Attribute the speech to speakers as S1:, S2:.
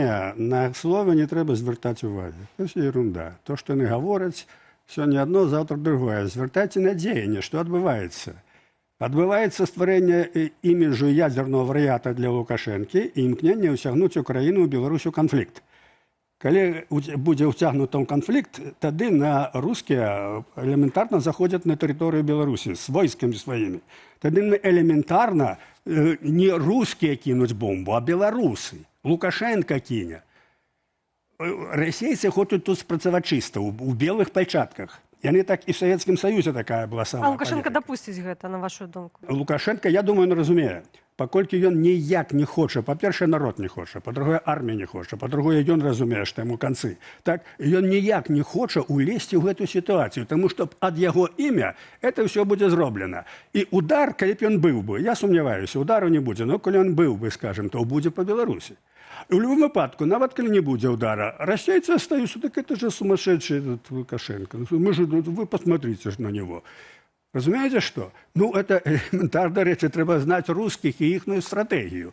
S1: Не, на словы не трэба звяртаць увагі. Это всё ерунда. То, што яны гавораць, сёння одно, заўтра другое. Звяртайце на дзеянне, што адбываецца. Адбываецца стварэнне іміджу ядзерного вар'ята для Лукашэнкі і імкненне ўцягнуць Украіну ў Беларусь у канфлікт. Калі будзе ўцягнута ў канфлікт, тады на рускія элементарна заходзяць на тэрыторыю Беларусі з войскамі сваімі. Тады мы элементарна не рускія кінуць бомбу, а беларусы. Лукашэнка кіне. Расейцы хочуць тут спрацаваць чыста, у белых пальчатках. Яны так і в Савецкім Саюзе такая была самая
S2: А Лукашэнка
S1: палітыка.
S2: дапусціць гэта, на вашу думку?
S1: Лукашэнка, я думаю, он разумее. Паколькі ён ніяк не хоча, па-першае, народ не хоча, па-другое, армія не хоча, па-другое, ён разумее, што яму канцы. Так, ён ніяк не хоча ўлезці ў гэту сітуацыю, таму што ад яго імя это ўсё будзе зроблена. І удар, калі б ён быў бы, я сумняваюся, удару не будзе, но калі ён быў бы, скажем, то будзе па Беларусі. У любым выпадку, нават калі не будзе удара, расейцы остаются: так это же сумасшедший этот Лукашенко. Ну, мы же, ну, вы посмотрите ж на него. Разумееце што? Ну, это элементарна рэчы, трэба знаць рускіх і іхную стратэгію.